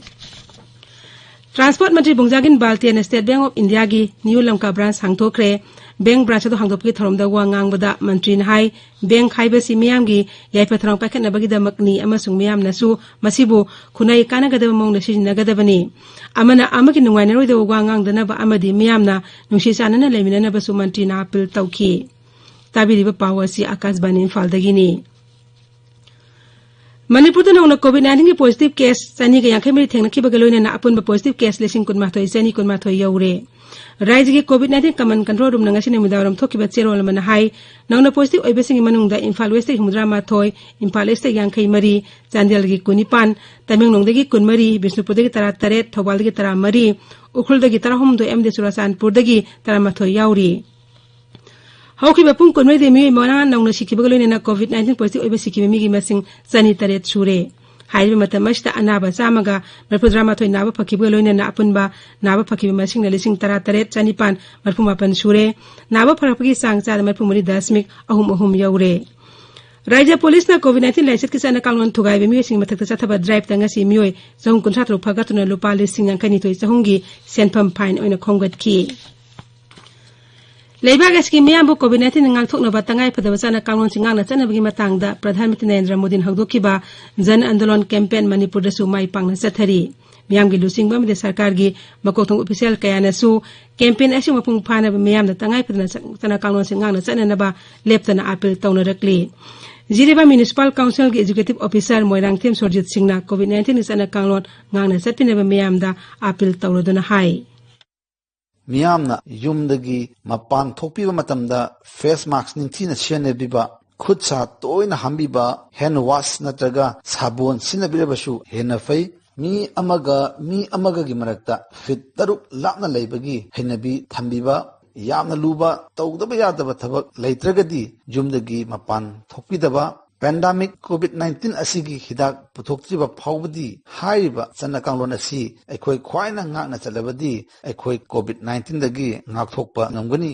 Transport Mantri ꯕꯨꯡꯖꯥꯒꯤꯟ ꯕꯥꯜꯇꯤꯌꯥꯅ state bank of ꯏꯟꯗꯤꯌꯥꯒꯤ ꯅ꯭ꯌꯨ ꯂꯝꯀꯥ ꯕ꯭ꯔꯥꯟꯁ ꯍꯥꯡꯗꯣꯛꯈ꯭ꯔꯦ꯫ ꯕꯦꯡꯛ ꯕ꯭ꯔꯥꯟꯁ ꯑꯗꯨ ꯍꯥꯡꯗꯣꯛꯄꯒꯤ ꯊꯧꯔꯝꯗ ꯋꯥ ꯉꯥꯡꯕꯗ ꯃꯟꯇ꯭ꯔꯤꯅ ꯍꯥꯏ, ꯕꯦꯡꯛ ꯍꯥꯏꯕꯁꯤ ꯃꯤꯌꯥꯝꯒꯤ ꯌꯥꯏꯐ ꯊꯧꯔꯥꯡ ꯄꯥꯏꯈꯠꯅꯕꯒꯤꯗꯃꯛꯅꯤ ꯑꯃꯁꯨꯡ ꯃꯤꯌꯥꯝꯅꯁꯨ ꯃꯁꯤꯕꯨ ꯈꯨꯟꯅꯥꯏ ꯀꯥꯟꯅꯒꯗꯕ ꯃꯑꯣꯡꯗ ꯁꯤꯖꯤꯟꯅꯒꯗꯕꯅꯤ꯫ ꯑꯃꯅ ꯑꯃꯒꯤ ꯅꯨꯡꯉꯥꯏꯅꯔꯣꯏꯗꯕ ꯋꯥ ꯉꯥꯡꯗꯅꯕ ꯑꯃꯗꯤ ꯃꯤꯌꯥꯝꯅ ꯅꯨꯡꯁꯤ ꯆꯥꯟꯅꯅ ꯂꯩꯃꯤꯟꯅꯅꯕꯁꯨ ꯃꯟꯇ꯭ꯔꯤꯅ ꯑꯥꯄꯤꯜ ꯇꯧꯈꯤ꯫ ꯇꯥꯕꯤꯔꯤꯕ ꯄꯥꯎ ꯑꯁꯤ ꯑꯥꯀꯥꯁꯕꯥꯅꯤ ꯏꯝꯐꯥꯜꯗꯒꯤꯅꯤ꯫ ꯃꯅꯤꯄꯨꯔꯗ ꯅꯧꯅ ꯀꯣꯚꯤꯗ ꯅꯥꯏꯟꯇꯤꯟꯒꯤ ꯄꯣꯖꯤꯇꯤꯚ ꯀꯦꯁ ꯆꯅꯤꯒ ꯌꯥꯡꯈꯩ ꯃꯔꯤ ꯊꯦꯡꯅꯈꯤꯕꯒ ꯂꯣꯏꯅꯅ ꯑꯄꯨꯟꯕ ꯄꯣꯖꯤꯇꯤꯚ ꯀꯦꯁ ꯂꯤꯁꯤꯡ ꯀꯨꯟꯃꯥꯊꯣꯏ ꯆꯅꯤ ꯀꯨꯟꯃꯥꯊꯣꯏ ꯌꯧꯔꯦ꯫ ꯔꯥꯏꯖ꯭ꯌꯒꯤ ꯀꯣꯚꯤꯗ ꯅꯥꯏꯟꯇꯤꯟ ꯀꯃꯟ ꯀꯟꯇ꯭ꯔꯣꯜ ꯔꯨꯝꯅ ꯉꯁꯤ ꯅꯨꯃꯤꯗꯥꯡꯋꯥꯏꯔꯝ ꯊꯣꯛꯈꯤꯕ ꯆꯦꯔꯣꯜ ꯑꯃꯅ ꯍꯥꯏ, ꯅꯧꯅ ꯄꯣꯖꯤꯇꯤꯚ ꯑꯣꯏꯕꯁꯤꯡꯒꯤ ꯃꯅꯨꯡꯗ ꯏꯝꯐꯥꯜ ꯋꯦꯁꯇꯒꯤ ꯍꯨꯝꯐꯨꯇꯔꯥ ꯃꯥꯊꯣꯏ, ꯏꯝꯐꯥꯜ ꯏꯁꯇꯒꯤ ꯌꯥꯡꯈꯩ ꯃꯔꯤ, ꯆꯥꯟꯗꯦꯜꯒꯤ ꯀꯨꯟꯅꯤꯄꯥꯟ, ꯇꯃꯦꯡꯂꯣꯡꯗꯒꯤ ꯀꯨꯟꯃꯔꯤ, ꯕꯤꯁꯅꯨꯄꯨꯔꯗꯒꯤ ꯇꯔꯥꯇꯔꯦꯠ, ꯊꯧꯕꯥꯜꯗꯒꯤ ꯇꯔꯥꯃꯔꯤ, ꯎꯈ꯭ꯔꯨꯜꯗꯒꯤ ꯇꯔꯥꯍꯨꯝꯗꯣꯏ ꯑꯃꯗꯤ ꯆꯨꯔꯥꯆꯥꯟꯄꯨꯔꯗꯒꯤ ꯇꯔꯥꯃꯥꯊꯣꯏ ꯌꯥꯎꯔꯤ꯫ ꯍꯧꯈꯤꯕ ꯄꯨꯡ ꯀꯨꯟꯃꯔꯤꯗ ꯃꯤꯑꯣꯏ ꯃꯉꯥ ꯅꯧꯅ ꯁꯤꯈꯤꯕꯒ ꯂꯣꯏꯅꯅ ꯀꯣꯚꯤꯗ ꯅꯥꯏꯟꯇꯤꯟ ꯄꯣꯖꯤꯇꯤꯚ ꯑꯣꯏꯕ ꯁꯤꯈꯤꯕ ꯃꯤꯒꯤ ꯃꯁꯤꯡ ꯆꯅꯤ ꯇꯔꯦꯠ ꯁꯨꯔꯦ꯫ ꯍꯥꯏꯔꯤꯕ ꯃꯇꯝ ꯑꯁꯤꯗ ꯑꯅꯥꯕ ꯆꯥꯝꯃꯒ ꯃꯔꯤꯐꯨꯇꯔꯥ ꯃꯥꯊꯣꯏ ꯅꯥꯕ ꯐꯈꯤꯕꯒ ꯂꯣꯏꯅꯅ ꯑꯄꯨꯟꯕ ꯅꯥꯕ ꯐꯈꯤꯕ ꯃꯁꯤꯡꯅ ꯂꯤꯁꯤꯡ ꯇꯔꯥꯇꯔꯦꯠ ꯆꯅꯤꯄꯥꯟ ꯃꯔꯤꯐꯨꯃꯥꯄꯟ ꯁꯨꯔꯦ꯫ ꯅꯥꯕ ꯐꯔꯛꯄꯒꯤ ꯆꯥꯡ ꯆꯥꯗ ꯃꯔꯤꯐꯨꯃꯔꯤ ꯗꯁꯃꯤꯛ ꯑꯍꯨꯝ ꯑꯍꯨꯝ ꯌꯧꯔꯦ꯫ ꯔꯥꯏꯖ꯭ꯌ ꯄꯨꯂꯤꯁꯅ ꯀꯣꯚꯤꯗ ꯅꯥꯏꯟꯇꯤꯟ ꯂꯥꯏꯆꯠꯀꯤ ꯆꯠꯅ ꯀꯥꯡꯂꯣꯟ ꯊꯨꯒꯥꯏꯕ ꯃꯤꯑꯣꯏꯁꯤꯡꯒꯤ ꯃꯊꯛꯇ ꯆꯠꯊꯕ ꯗ꯭ꯔꯥꯏꯚꯇ ꯉꯁꯤ ꯃꯤꯑꯣꯏ ꯆꯍꯨꯝ ꯀꯨꯟꯊ꯭ꯔꯥ ꯇꯔꯨꯛ ꯐꯥꯒꯠꯇꯨꯅ ꯂꯨꯄꯥ ꯂꯤꯁꯤꯡ ꯌꯥꯡꯈꯩ ꯅꯤꯊꯣꯏ ꯆꯍꯨꯝꯒꯤ ꯁꯦꯟꯐꯝ ꯐꯥꯏꯟ ꯑꯣꯏꯅ ꯈꯣꯝꯒꯠꯈꯤ꯫ ꯂꯩꯕꯥꯛ ꯑꯁꯤꯒꯤ ꯃꯤꯌꯥꯝꯕꯨ ꯀꯣꯚꯤꯗ ꯅꯥꯏꯟꯇꯤꯟ ꯉꯥꯛꯊꯣꯛꯅꯕ ꯇꯉꯥꯏ ꯐꯗꯕ ꯆꯠꯅ ꯀꯥꯡꯂꯣꯟꯁꯤꯡ ꯉꯥꯛꯅ ꯆꯠꯅꯕꯒꯤ ꯃꯇꯥꯡꯗ ꯄ꯭ꯔꯙꯥꯟ ꯃꯟꯇ꯭ꯔꯤ ꯅꯔꯦꯟꯗ꯭ꯔ ꯃꯣꯗꯤꯅ ꯍꯧꯗꯣꯛꯈꯤꯕ ꯖꯟ ꯑꯟꯗꯣꯂꯟ ꯀꯦꯝꯄꯦꯟ ꯃꯅꯤꯄꯨꯔꯗꯁꯨ ꯃꯥꯏ ꯄꯥꯛꯅ ꯆꯠꯊꯔꯤ꯫ ꯃꯤꯌꯥꯝꯒꯤ ꯂꯨꯆꯤꯡꯕ ꯑꯃꯗꯤ ꯁꯔꯀꯥꯔꯒꯤ ꯃꯀꯣꯛ ꯊꯣꯡꯕ ꯑꯣꯐꯤꯁꯤꯌꯦꯜ ꯀꯌꯥꯅꯁꯨ ꯀꯦꯝꯄꯦꯟ ꯑꯁꯤꯕꯨ ꯃꯄꯨꯡ ꯐꯥꯅꯕ ꯃꯤꯌꯥꯝꯗ ꯇꯉꯥꯏ ꯐꯗꯅ ꯆꯠ-, ꯆꯠꯅ ꯀꯥꯡꯂꯣꯟꯁꯤꯡ ꯉꯥꯛꯅ ꯆꯠꯅꯅꯕ ꯂꯦꯞꯇꯅ ꯑꯥꯄꯤꯜ ꯇꯧꯅꯔꯛꯂꯤ꯫ ꯖꯤꯔꯤꯕꯥꯝ ꯃ꯭ꯌꯨꯅꯤꯁꯤꯄꯥꯜ ꯀꯥꯎꯟꯁꯤꯜꯒꯤ ꯑꯦꯛꯖꯤꯀ꯭ꯌꯨꯇꯤꯚ ꯑꯣꯐꯤꯁꯔ ꯃꯣꯏꯔꯥꯡꯊꯦꯝ ꯁꯨꯔꯖꯤꯠ ꯁꯤꯡꯅ ꯀꯣꯚꯤꯗ ꯅꯥꯏꯟꯇꯤꯟꯒꯤ ꯆꯠꯅ ꯀꯥꯡꯂꯣꯟ ꯉꯥꯛꯅ ꯆꯠꯄꯤꯅꯕ ꯃꯤꯌꯥꯝꯗ ꯑꯥꯄꯤꯜ ꯇꯧꯔꯗꯨꯅ ꯍꯥꯏ꯫ ꯃꯤꯌꯥꯝꯅ ꯌꯨꯝꯗꯒꯤ ꯃꯄꯥꯟ ꯊꯣꯛꯄꯤꯕ ꯃꯇꯝꯗ ꯐꯦꯁ ꯃꯥꯛꯁ ꯅꯤꯡꯊꯤꯅ ꯁꯤꯖꯤꯟꯅꯕꯤꯕ, ꯈꯨꯠ ꯁꯥ ꯇꯣꯏꯅ ꯍꯥꯝꯕꯤꯕ, ꯍꯦꯟ ꯋꯥꯁ ꯅꯠꯇ꯭ꯔꯒ ꯁꯥꯕꯣꯟ ꯁꯤꯖꯤꯟꯅꯕꯤꯔꯕꯁꯨ ꯍꯦꯟꯅ ꯐꯩ꯫ ꯃꯤ ꯑꯃꯒ ꯃꯤ ꯑꯃꯒꯒꯤ ꯃꯔꯛꯇ ꯐꯤꯠ ꯇꯔꯨꯛ ꯂꯥꯞꯅ ꯂꯩꯕꯒꯤ ꯍꯩꯅꯕꯤ ꯊꯝꯕꯤꯕ, ꯌꯥꯝꯅ ꯂꯨꯕ ꯇꯧꯗꯕ ꯌꯥꯗꯕ ꯊꯕꯛ ꯂꯩꯇ꯭ꯔꯒꯗꯤ ꯌꯨꯝꯗꯒꯤ ꯃꯄꯥꯟ ꯊꯣꯛꯄꯤꯗꯕ꯫ ꯄꯦꯟꯗꯥꯃꯤꯛ ꯀꯣꯚꯤꯗ ꯅꯥꯏꯟꯇꯤꯟ ꯑꯁꯤꯒꯤ ꯍꯤꯗꯥꯛ ꯄꯨꯊꯣꯛꯇ꯭ꯔꯤꯕ ꯐꯥꯎꯕꯗꯤ ꯍꯥꯏꯔꯤꯕ ꯆꯠꯅ ꯀꯥꯡꯂꯣꯟ ꯑꯁꯤ ꯑꯩꯈꯣꯏ ꯈ꯭ꯋꯥꯏꯅ ꯉꯥꯛꯅ ꯆꯠꯂꯕꯗꯤ ꯑꯩꯈꯣꯏ ꯀꯣꯚꯤꯗ ꯅꯥꯏꯟꯇꯤꯟꯗꯒꯤ ꯉꯥꯛꯊꯣꯛꯄ ꯉꯝꯒꯅꯤ꯫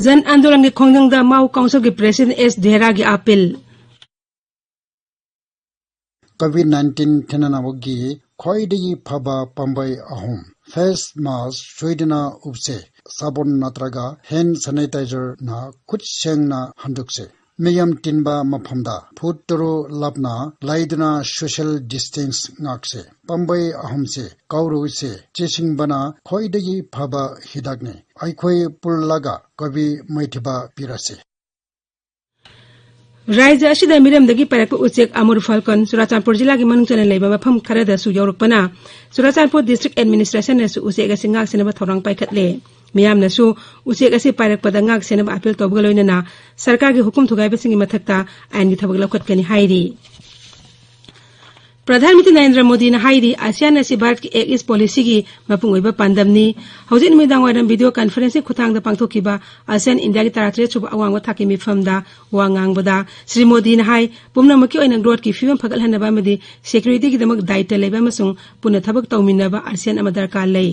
ꯖꯟ ꯑꯟꯗꯣꯂꯟꯒꯤ ꯈꯣꯡꯖꯪꯗ ꯃꯥꯎ ꯀꯥꯎꯟꯁꯤꯜꯒꯤ ꯄ꯭ꯔꯦꯁꯤꯗꯦꯟꯠ ꯑꯦꯁ ꯗꯦꯍꯔꯥꯒꯤ ꯑꯥꯄꯤꯜ꯫ ꯀꯣꯚꯤꯗ ꯅꯥꯏꯟꯇꯤꯟ ꯊꯦꯡꯅꯅꯕꯒꯤ ꯈ꯭ꯋꯥꯏꯗꯒꯤ ꯐꯕ ꯄꯥꯝꯕꯩ ꯑꯍꯨꯝ: ꯐꯦꯁ ꯃꯥꯁꯛ ꯁꯣꯏꯗꯅ ꯎꯞꯁꯦ, ꯁꯥꯕꯣꯟ ꯅꯠꯇ꯭ꯔꯒ ꯍꯦꯟ ꯁꯦꯅꯤꯇꯥꯏꯖꯔꯅ ꯈꯨꯠ ꯁꯦꯡꯅ ꯍꯟꯗꯣꯛꯁꯦ, ꯃꯤꯌꯥꯝ ꯇꯤꯟꯕ ꯃꯐꯝꯗ ꯐꯨꯠ ꯇꯔꯨꯛ ꯂꯥꯞꯅ ꯂꯩꯗꯨꯅ ꯁꯣꯁꯤꯌꯦꯜ ꯗꯤꯁꯇꯦꯟꯁ ꯉꯥꯛꯁꯦ꯫ ꯄꯥꯝꯕꯩ ꯑꯍꯨꯝꯁꯦ ꯀꯥꯎꯔꯣꯏꯁꯦ, ꯆꯦꯛꯁꯤꯟꯕꯅ ꯈ꯭ꯋꯥꯏꯗꯒꯤ ꯐꯕ ꯍꯤꯗꯥꯛꯅꯤ꯫ ꯑꯩꯈꯣꯏ ꯄꯨꯜꯂꯒ ꯀꯣꯚꯤꯗ ꯃꯥꯏꯊꯤꯕ ꯄꯤꯔꯁꯤ꯫ ꯔꯥꯖ꯭ꯌ ꯑꯁꯤꯗ ꯃꯤꯔꯝꯗꯒꯤ ꯄꯥꯏꯔꯛꯄ ꯎꯆꯦꯛ ꯑꯃꯨꯔ ꯐꯥꯜꯀꯟ ꯆꯨꯔꯥꯆꯥꯟꯄꯨꯔ ꯖꯤꯂꯥꯒꯤ ꯃꯅꯨꯡ ꯆꯟꯅ ꯂꯩꯕ ꯃꯐꯝ ꯈꯔꯗꯁꯨ ꯌꯧꯔꯛꯄꯅ ꯆꯨꯔꯥꯆꯥꯟꯄꯨꯔ ꯗꯤꯁꯇ꯭ꯔꯤꯛ ꯑꯦꯗꯃꯤꯅꯤꯁꯇ꯭ꯔꯦꯁꯟꯅꯁꯨ ꯎꯆꯦꯛ ꯑꯁꯤ ꯉꯥꯛ ꯁꯦꯟꯅꯕ ꯊꯧꯔꯥꯡ ꯄꯥꯏꯈꯠꯂꯦ꯫ ꯃꯤꯌꯥꯝꯅꯁꯨ ꯎꯆꯦꯛ ꯑꯁꯤ ꯄꯥꯏꯔꯛꯄꯗ ꯉꯥꯛ ꯁꯦꯟꯅꯕ ꯑꯥꯄꯤꯜ ꯇꯧꯕꯒ ꯂꯣꯏꯅꯅ ꯁꯔꯀꯥꯔꯒꯤ ꯍꯨꯀꯨꯝ ꯊꯨꯒꯥꯏꯕꯁꯤꯡꯒꯤ ꯃꯊꯛꯇ ꯑꯥꯏꯟꯒꯤ ꯊꯕꯛ ꯂꯧꯈꯠꯀꯅꯤ ꯍꯥꯏꯔꯤ꯫ ꯄ꯭ꯔꯙꯥꯟ ꯃꯟꯇ꯭ꯔꯤ ꯅꯔꯦꯟꯗ꯭ꯔ ꯃꯣꯗꯤꯅ ꯍꯥꯏꯔꯤ, ꯑꯁꯤꯌꯥꯟ ꯑꯁꯤ ꯚꯥꯔꯠꯀꯤ ꯑꯦꯛ ꯏꯁ ꯄꯣꯂꯤꯁꯤꯒꯤ ꯃꯄꯨꯡ ꯑꯣꯏꯕ ꯄꯥꯟꯗꯝꯅꯤ꯫ ꯍꯧꯖꯤꯛ ꯅꯨꯃꯤꯗꯥꯡ ꯋꯥꯏꯔꯝ ꯚꯤꯗꯤꯑꯣ ꯀꯟꯐꯔꯦꯟꯁꯤꯡ ꯈꯨꯠꯊꯥꯡꯗ ꯄꯥꯡꯊꯣꯛꯈꯤꯕ ꯑꯁꯤꯌꯥꯟ ꯏꯟꯗꯤꯌꯥꯒꯤ ꯇꯔꯥꯇꯔꯦꯠ ꯁꯨꯕ ꯑꯋꯥꯡꯕ ꯊꯥꯛꯀꯤ ꯃꯤꯐꯝꯗ ꯋꯥ ꯉꯥꯡꯕꯗ ꯁ꯭ꯔꯤ ꯃꯣꯗꯤꯅ ꯍꯥꯏ, ꯄꯨꯝꯅꯃꯛꯀꯤ ꯑꯣꯏꯅ ꯒ꯭ꯔꯣꯊꯀꯤ ꯐꯤꯕꯝ ꯐꯒꯠꯍꯟꯅꯕ ꯑꯃꯗꯤ ꯁꯦꯀ꯭ꯌꯨꯔꯤꯇꯤꯒꯤꯗꯃꯛ ꯗꯥꯌꯤꯠꯇ ꯂꯩꯕ ꯑꯃꯁꯨꯡ ꯄꯨꯟꯅ ꯊꯕꯛ ꯇꯧꯃꯤꯟꯅꯕ ꯑꯁꯤꯌꯥꯟ ꯑꯃ ꯗꯔꯀꯥꯔ ꯂꯩ꯫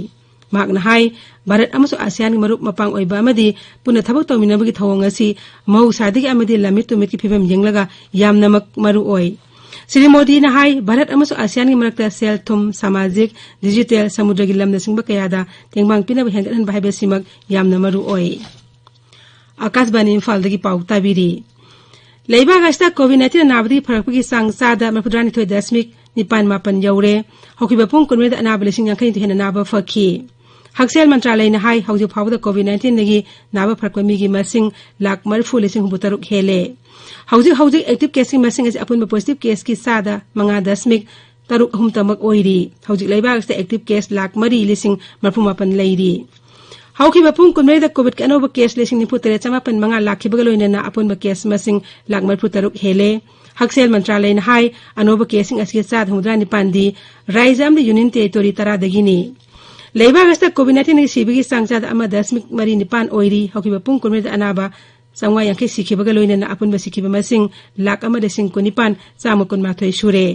ꯃꯍꯥꯛꯅ ꯍꯥꯏ, ꯚꯥꯔꯠ ꯑꯃꯁꯨꯡ ꯑꯁꯤꯌꯥꯟꯒꯤ ꯃꯔꯨꯞ ꯃꯄꯥꯡ ꯑꯣꯏꯕ ꯑꯃꯗꯤ ꯄꯨꯟꯅ ꯊꯕꯛ ꯇꯧꯃꯤꯟꯅꯕꯒꯤ ꯊꯧꯑꯣꯡ ꯑꯁꯤ ꯃꯍꯧꯁꯥꯗꯒꯤ ꯑꯃꯗꯤ ꯂꯝꯃꯤꯠ ꯇꯨꯃꯤꯠꯀꯤ ꯐꯤꯕꯝ ꯌꯦꯡꯂꯒ ꯌꯥꯝꯅꯃꯛ ꯃꯔꯨ ꯑꯣꯏ꯫ ꯁ꯭ꯔꯤ ꯃꯣꯗꯤꯅ ꯍꯥꯏ, ꯚꯥꯔꯠ ꯑꯃꯁꯨꯡ ꯑꯁꯤꯌꯥꯟꯒꯤ ꯃꯔꯛꯇ ꯁꯦꯜ ꯊꯨꯝ, ꯁꯃꯥꯖꯤꯛ, ꯗꯤꯖꯤꯇꯦꯜ, ꯁꯃꯨꯗ꯭ꯔꯒꯤ ꯂꯝꯅꯆꯤꯡꯕ ꯀꯌꯥꯗ ꯇꯦꯡꯕꯥꯡ ꯄꯤꯅꯕ ꯍꯦꯟꯒꯠꯍꯟꯕ ꯍꯥꯏꯕꯁꯤꯃꯛ ꯌꯥꯝꯅ ꯃꯔꯨ ꯑꯣꯏ꯫ ꯑꯀꯥꯁꯕꯥꯅꯤ ꯏꯝꯐꯥꯜꯗꯒꯤ ꯄꯥꯎ ꯇꯥꯕꯤꯔꯤ꯫ ꯂꯩꯕꯥꯛ ꯑꯁꯤꯗ ꯀꯣꯚꯤꯗ ꯅꯥꯏꯟꯇꯤꯟ ꯅꯥꯕꯗꯒꯤ ꯐꯔꯛꯄꯒꯤ ꯆꯥꯡ ꯆꯥꯗ ꯃꯔꯤꯐꯨꯇꯔꯥꯅꯤꯊꯣꯏ ꯗꯁꯃꯤꯛ ꯅꯤꯄꯥꯟ ꯃꯥꯄꯟ ꯌꯧꯔꯦ꯫ ꯍꯧꯈꯤꯕ ꯄꯨꯡ ꯀꯨꯟꯃꯔꯤꯗ ꯑꯅꯥꯕ ꯂꯤꯁꯤꯡ ꯌꯥꯡꯈꯩ ꯅꯤꯊꯣꯏ ꯍꯦꯟꯅ ꯅꯥꯕ ꯐꯈꯤ꯫ ꯍꯛꯁꯦꯜ ꯃꯟꯇ꯭ꯔꯥꯂꯌꯅ ꯍꯥꯏ, ꯍꯧꯖꯤꯛ ꯐꯥꯎꯕꯗ ꯀꯣꯚꯤꯗ ꯅꯥꯏꯟꯇꯤꯟꯗꯒꯤ ꯅꯥꯕ ꯐꯔꯛꯄ ꯃꯤꯒꯤ ꯃꯁꯤꯡ ꯂꯥꯈ ꯃꯔꯤꯐꯨ ꯂꯤꯁꯤꯡ ꯍꯨꯝꯐꯨ ꯇꯔꯨꯛ ꯍꯦꯜꯂꯦ꯫ ꯍꯧꯖꯤꯛ ꯍꯧꯖꯤꯛ ꯑꯦꯛꯇꯤꯚ ꯀꯦꯁꯀꯤ ꯃꯁꯤꯡ ꯑꯁꯤ ꯑꯄꯨꯟꯕ ꯄꯣꯖꯤꯇꯤꯚ ꯀꯦꯁꯀꯤ ꯆꯥꯗ ꯃꯉꯥ ꯗꯁꯃꯤꯛ ꯇꯔꯨꯛ ꯑꯍꯨꯝ ꯇꯃꯛ ꯑꯣꯏꯔꯤ꯫ ꯍꯧꯖꯤꯛ ꯂꯩꯕꯥꯛ ꯑꯁꯤꯗ ꯑꯦꯛꯇꯤꯚ ꯀꯦꯁ ꯂꯥꯈ ꯃꯔꯤ ꯂꯤꯁꯤꯡ ꯃꯔꯤꯐꯨ ꯃꯥꯄꯟ ꯂꯩꯔꯤ꯫ ꯍꯧꯈꯤꯕ ꯄꯨꯡ ꯀꯨꯟꯃꯔꯤꯗ ꯀꯣꯚꯤꯗꯀꯤ ꯑꯅꯧꯕ ꯀꯦꯁ ꯂꯤꯁꯤꯡ ꯅꯤꯐꯨ ꯇꯔꯦꯠ ꯆꯃꯥꯄꯟ ꯃꯉꯥ ꯂꯥꯛꯈꯤꯕꯒ ꯂꯣꯏꯅꯅ ꯑꯄꯨꯟꯕ ꯀꯦꯁ ꯃꯁꯤꯡ ꯂꯥꯈ ꯃꯔꯤꯐꯨ ꯇꯔꯨꯛ ꯍꯦꯜꯂꯦ꯫ ꯍꯛꯁꯦꯜ ꯃꯟꯇ꯭ꯔꯥꯂꯌꯅ ꯍꯥꯏ, ꯑꯅꯧꯕ ꯀꯦꯁꯁꯤꯡ ꯑꯁꯤꯒꯤ ꯆꯥꯗ ꯍꯨꯝꯐꯨꯇꯔꯥ ꯅꯤꯄꯥꯟꯗꯤ ꯔꯥꯖ꯭ꯌ ꯑꯃꯗꯤ ꯌꯨꯅꯤꯌꯟ ꯇꯦꯔꯤꯇꯣꯔꯤ ꯇꯔꯥꯗꯒꯤꯅꯤ꯫ ꯂꯩꯕꯥꯛ ꯑꯁꯤꯗ ꯀꯣꯚꯤꯗ ꯅꯥꯏꯟꯇꯤꯟꯒꯤ ꯁꯤꯕꯒꯤ ꯆꯥꯡ ꯆꯥꯗ ꯑꯃ ꯗꯁꯃꯤꯛ ꯃꯔꯤ ꯅꯤꯄꯥꯟ ꯑꯣꯏꯔꯤ꯫ ꯍꯧꯈꯤꯕ ꯄꯨꯡ ꯀꯨꯟꯃꯔꯤꯗ ꯑꯅꯥꯕ ꯆꯥꯝꯃꯉꯥ ꯌꯥꯡꯈꯩ ꯁꯤꯈꯤꯕꯒ ꯂꯣꯏꯅꯅ ꯑꯄꯨꯟꯕ ꯁꯤꯈꯤꯕ ꯃꯁꯤꯡ ꯂꯥꯈ ꯑꯃ ꯂꯤꯁꯤꯡ ꯀꯨꯟꯅꯤꯄꯥꯟ ꯆꯥꯝꯃ ꯀꯨꯟꯃꯥꯊꯣꯏ ꯁꯨꯔꯦ꯫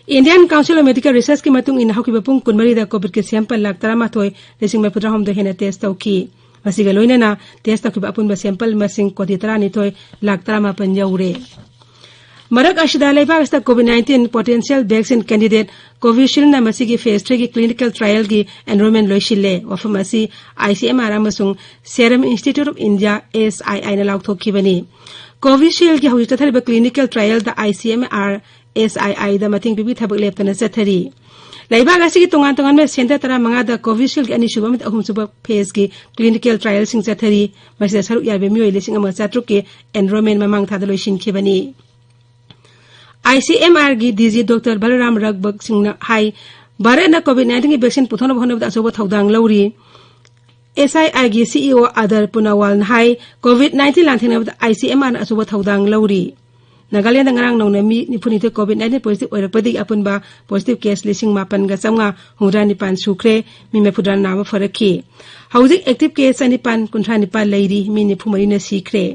Indian Council of Medical Researchꯀꯤ ꯃꯇꯨꯡ ꯏꯟꯅ ꯍꯧꯈꯤꯕ ꯄꯨꯡ ꯀꯨꯟꯃꯔꯤꯗ ꯀꯣꯚꯤꯗꯀꯤ ꯁꯦꯝꯄꯜ ꯂꯥꯈ ꯇꯔꯥꯃꯥꯊꯣꯏ ꯂꯤꯁꯤꯡ ꯃꯔꯤꯐꯨꯇꯔꯥꯍꯨꯝꯗꯣꯏ ꯍꯦꯟꯅ ꯇꯦꯁ ꯇꯧꯈꯤ꯫ ꯃꯁꯤꯒ ꯂꯣꯏꯅꯅ ꯇꯦꯁ ꯇꯧꯈꯤꯕ ꯑꯄꯨꯟꯕ ꯁꯦꯝꯄꯜ ꯃꯁꯤꯡ ꯀꯣꯇꯤ ꯇꯔꯥꯅꯤꯊꯣꯏ ꯂꯥꯈ ꯇꯔꯥꯃꯥꯄꯟ ꯌꯧꯔꯦ꯫ ꯃꯔꯛ ꯑꯁꯤꯗ ꯂꯩꯕꯥꯛ ꯑꯁꯤꯗ COVID nineteen potential vaccine candidate Covishieldꯅ ꯃꯁꯤꯒꯤ phase threeꯒꯤ clinical trialꯒꯤ enrollment ꯂꯣꯏꯁꯤꯜꯂꯦ꯫ ꯋꯥꯐꯝ ꯑꯁꯤ ICMR ꯑꯃꯁꯨꯡ Serum Institute of India, SIIꯅ ꯂꯥꯎꯊꯣꯛꯈꯤꯕꯅꯤ꯫ Covishieldꯒꯤ ꯍꯧꯖꯤꯛ ꯆꯠꯊꯔꯤꯕ clinical trialꯗ ICMR, SIIꯗ ꯃꯇꯦꯡ ꯄꯤꯕꯒꯤ ꯊꯕꯛ ꯂꯦꯞꯇꯅ ꯆꯠꯊꯔꯤ꯫ ꯂꯩꯕꯥꯛ ꯑꯁꯤꯒꯤ ꯇꯣꯉꯥꯟ ꯇꯣꯉꯥꯟꯕ center ꯇꯔꯥꯃꯉꯥꯗ Covishieldꯒꯤ ꯑꯅꯤꯁꯨꯕ ꯑꯃꯗꯤ ꯑꯍꯨꯝꯁꯨꯕ phaseꯀꯤ clinical trialꯁꯤꯡ ꯆꯠꯊꯔꯤ꯫ ꯃꯁꯤꯗ ꯁꯔꯨꯛ ꯌꯥꯔꯤꯕ ꯃꯤꯑꯣꯏ ꯂꯤꯁꯤꯡ ꯑꯃ ꯆꯥꯇ꯭ꯔꯨꯛꯀꯤ enrollment ꯃꯃꯥꯡ ꯊꯥꯗ ꯂꯣꯏꯁꯤꯟꯈꯤꯕꯅꯤ꯫ ICMRꯒꯤ DG Doctor Balaram Ragbhak Singhꯅ ꯍꯥꯏ, ꯚꯥꯔꯠꯅ COVID nineteenꯒꯤ vaccine ꯄꯨꯊꯣꯛꯅꯕ ꯍꯣꯠꯅꯕꯗ ꯑꯆꯧꯕ ꯊꯧꯗꯥꯡ ꯂꯧꯔꯤ꯫ SIIꯒꯤ CEO Adar Poonawalꯅ ꯍꯥꯏ, COVID nineteen ꯂꯥꯟꯊꯦꯡꯅꯕꯗ ICMRꯅ ꯑꯆꯧꯕ ꯊꯧꯗꯥꯡ ꯂꯧꯔꯤ꯫ ꯅꯥꯒꯥꯂꯦꯟꯗ ꯉꯔꯥꯡ ꯅꯧꯅ ꯃꯤ ꯅꯤꯐꯨꯅꯤꯊꯣꯏ COVID nineteen positive ꯑꯣꯏꯔꯛꯄꯗꯒꯤ ꯑꯄꯨꯟꯕ positive case ꯂꯤꯁꯤꯡ ꯃꯥꯄꯟꯒ ꯆꯥꯝꯃꯉꯥ ꯍꯨꯝꯐꯨꯇꯔꯥ ꯅꯤꯄꯥꯟ ꯁꯨꯈ꯭ꯔꯦ꯫ ꯃꯤ ꯃꯔꯤꯐꯨꯇꯔꯥ ꯅꯥꯕ ꯐꯔꯛꯈꯤ꯫ ꯍꯧꯖꯤꯛ active case ꯆꯅꯤꯄꯥꯟ ꯀꯨꯟꯊ꯭ꯔꯥ ꯅꯤꯄꯥꯟ ꯂꯩꯔꯤ꯫ ꯃꯤ ꯅꯤꯐꯨ ꯃꯔꯤꯅ ꯁꯤꯈ꯭ꯔꯦ꯫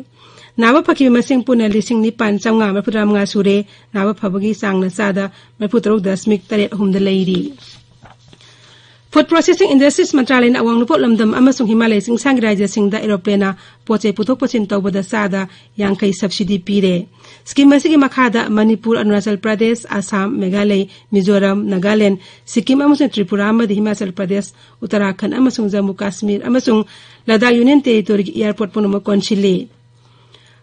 ꯅꯥꯕ ꯐꯈꯤꯕ ꯃꯁꯤꯡ ꯄꯨꯟꯅ ꯂꯤꯁꯤꯡ ꯅꯤꯄꯥꯟ ꯆꯥꯝꯃꯉꯥ ꯃꯔꯤꯐꯨꯇꯔꯥ ꯃꯉꯥ ꯁꯨꯔꯦ꯫ ꯅꯥꯕ ꯐꯕꯒꯤ ꯆꯥꯡꯅ ꯆꯥꯗ ꯃꯔꯤꯐꯨꯇꯔꯨꯛ ꯗꯁꯃꯤꯛ ꯇꯔꯦꯠ ꯑꯍꯨꯝꯗ ꯂꯩꯔꯤ꯫ Food Processing Industries ꯃꯟꯇ꯭ꯔꯥꯂꯌꯅ ꯑꯋꯥꯡ ꯅꯣꯡꯄꯣꯛ ꯂꯝꯗꯝ ꯑꯃꯁꯨꯡ ꯍꯤꯃꯥꯂꯌ ꯆꯤꯡꯁꯥꯡꯒꯤ ꯔꯥꯖ꯭ꯌꯁꯤꯡꯗ aeroplaneꯅ ꯄꯣꯠ ꯆꯩ ꯄꯨꯊꯣꯛ ꯄꯨꯁꯤꯟ ꯇꯧꯕꯗ ꯆꯥꯗ ꯌꯥꯡꯈꯩ subsidy ꯄꯤꯔꯦ꯫ Scheme ꯑꯁꯤꯒꯤ ꯃꯈꯥꯗ ꯃꯅꯤꯄꯨꯔ, ꯑꯔꯨꯅꯥꯆꯜ ꯄ꯭ꯔꯗꯦꯁ, ꯑꯁꯥꯝ, ꯃꯦꯘꯥꯂꯌ, ꯃꯤꯖꯣꯔꯥꯝ, ꯅꯥꯒꯥꯂꯦꯟꯗ, ꯁꯤꯛꯀꯤꯝ ꯑꯃꯁꯨꯡ ꯇ꯭ꯔꯤꯄꯨꯔꯥ ꯑꯃꯗꯤ ꯍꯤꯃꯥꯆꯜ ꯄ꯭ꯔꯗꯦꯁ, ꯎꯠꯇꯔꯥꯈꯟꯗ ꯑꯃꯁꯨꯡ ꯖꯝꯃꯨ ꯀꯥꯁꯃꯤꯔ ꯑꯃꯁꯨꯡ ꯂꯗꯥꯈ Union Territoryꯒꯤ airport ꯄꯨꯝꯅꯃꯛ ꯀꯣꯟꯁꯤꯜꯂꯤ꯫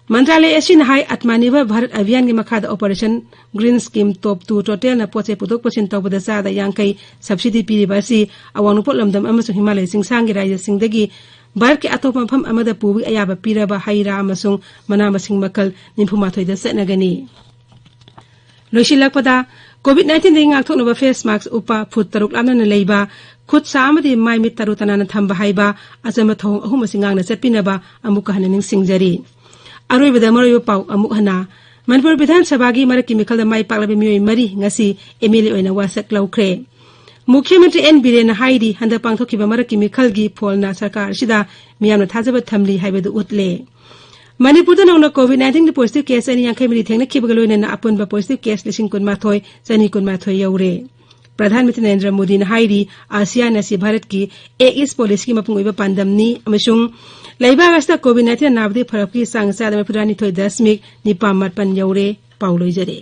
ꯃꯟꯇ꯭ꯔꯥꯂꯌ ꯑꯁꯤꯅ ꯍꯥꯏ, ꯑꯠꯃꯥꯅꯤꯔꯚꯔ ꯚꯥꯔꯠ ꯑꯚꯤꯌꯥꯟꯒꯤ ꯃꯈꯥꯗ Operation Green Scheme Top Two Totalꯅ ꯄꯣꯠ ꯆꯩ ꯄꯨꯊꯣꯛ ꯄꯨꯁꯤꯟ ꯇꯧꯕꯗ ꯆꯥꯗ ꯌꯥꯡꯈꯩ subsidy ꯄꯤꯔꯤꯕ ꯑꯁꯤ ꯑꯋꯥꯡ ꯅꯣꯡꯄꯣꯛ ꯂꯝꯗꯝ ꯑꯃꯁꯨꯡ ꯍꯤꯃꯥꯂꯌ ꯆꯤꯡꯁꯥꯡꯒꯤ ꯔꯥꯖ꯭ꯌꯁꯤꯡꯗꯒꯤ ꯚꯥꯔꯠꯀꯤ ꯑꯇꯣꯞꯄ ꯃꯐꯝ ꯑꯃꯗ ꯄꯨꯕꯒꯤ ꯑꯌꯥꯕ ꯄꯤꯔꯕ ꯍꯩ ꯔꯥ ꯑꯃꯁꯨꯡ ꯃꯅꯥ ꯃꯁꯤꯡ ꯃꯈꯜ ꯅꯤꯐꯨ ꯃꯥꯊꯣꯏꯗ ꯆꯠꯅꯒꯅꯤ꯫ ꯂꯣꯏꯁꯤꯜꯂꯛꯄꯗ, COVID nineteenꯗꯒꯤ ꯉꯥꯛꯊꯣꯛꯅꯕ face mask ꯎꯞꯄ, ꯐꯨꯠ ꯇꯔꯨꯛ ꯂꯥꯞꯅꯅ ꯂꯩꯕ, ꯈꯨꯠ ꯁꯥ ꯑꯃꯗꯤ ꯃꯥꯏ ꯃꯤꯠ ꯇꯔꯨ ꯇꯅꯥꯟꯅ ꯊꯝꯕ ꯍꯥꯏꯕ ꯑꯆꯝꯕ ꯊꯧꯑꯣꯡ ꯑꯍꯨꯝ ꯑꯁꯤ ꯉꯥꯛꯅ ꯆꯠꯄꯤꯅꯕ ꯑꯃꯨꯛꯀ ꯍꯟꯅ ꯅꯤꯡꯁꯤꯡꯖꯔꯤ꯫ ꯑꯔꯣꯏꯕꯗ ꯃꯔꯨꯑꯣꯏꯕ ꯄꯥꯎ ꯑꯃꯨꯛ ꯍꯟꯅ꯫ ꯃꯅꯤꯄꯨꯔ ꯕꯤꯙꯥꯟ ꯁꯚꯥꯒꯤ ꯃꯔꯛꯀꯤ ꯃꯤꯈꯜꯗ ꯃꯥꯏ ꯄꯥꯛꯂꯕ ꯃꯤꯑꯣꯏ ꯃꯔꯤ ꯉꯁꯤ MLA ꯑꯣꯏꯅ ꯋꯥꯁꯛ ꯂꯧꯈ꯭ꯔꯦ꯫ ꯃꯨꯈ꯭ꯌ ꯃꯟꯇ꯭ꯔꯤ ꯑꯦꯟ ꯕꯤꯔꯦꯟꯅ ꯍꯥꯏꯔꯤ, ꯍꯟꯗꯛ ꯄꯥꯡꯊꯣꯛꯈꯤꯕ ꯃꯔꯛꯀꯤ ꯃꯤꯈꯜꯒꯤ ꯐꯣꯜꯅ ꯁꯔꯀꯥꯔ ꯑꯁꯤꯗ ꯃꯤꯌꯥꯝꯅ ꯊꯥꯖꯕ ꯊꯝꯂꯤ ꯍꯥꯏꯕꯗꯨ ꯎꯠꯂꯦ꯫ ꯃꯅꯤꯄꯨꯔꯗ ꯅꯧꯅ COVID nineteenꯒꯤ positive case ꯆꯅꯤ ꯌꯥꯡꯈꯩ ꯃꯔꯤ ꯊꯦꯡꯅꯈꯤꯕꯒ ꯂꯣꯏꯅꯅ ꯑꯄꯨꯟꯕ positive case ꯂꯤꯁꯤꯡ ꯀꯨꯟꯃꯥꯊꯣꯏ ꯆꯅꯤ ꯀꯨꯟꯃꯥꯊꯣꯏ ꯌꯧꯔꯦ꯫ ꯄ꯭ꯔꯙꯥꯟ ꯃꯟꯇ꯭ꯔꯤ ꯅꯔꯦꯟꯗ꯭ꯔ ꯃꯣꯗꯤꯅ ꯍꯥꯏꯔꯤ, ASEAN ꯑꯁꯤ ꯚꯥꯔꯠꯀꯤ Act East policyꯒꯤ ꯃꯄꯨꯡ ꯑꯣꯏꯕ ꯄꯥꯟꯗꯝꯅꯤ ꯑꯃꯁꯨꯡ ꯂꯩꯕꯥꯛ ꯑꯁꯤꯗ COVID nineteenꯅ ꯅꯥꯕꯗꯒꯤ ꯐꯔꯛꯄꯒꯤ ꯆꯥꯡ ꯆꯥꯗ ꯃꯔꯤꯐꯨꯇꯔꯥꯅꯤꯊꯣꯏ ꯗꯁꯃꯤꯛ ꯅꯤꯄꯥꯟ ꯃꯥꯄꯟ ꯌꯧꯔꯦ꯫ ꯄꯥꯎ ꯂꯣꯏꯖꯔꯦ꯫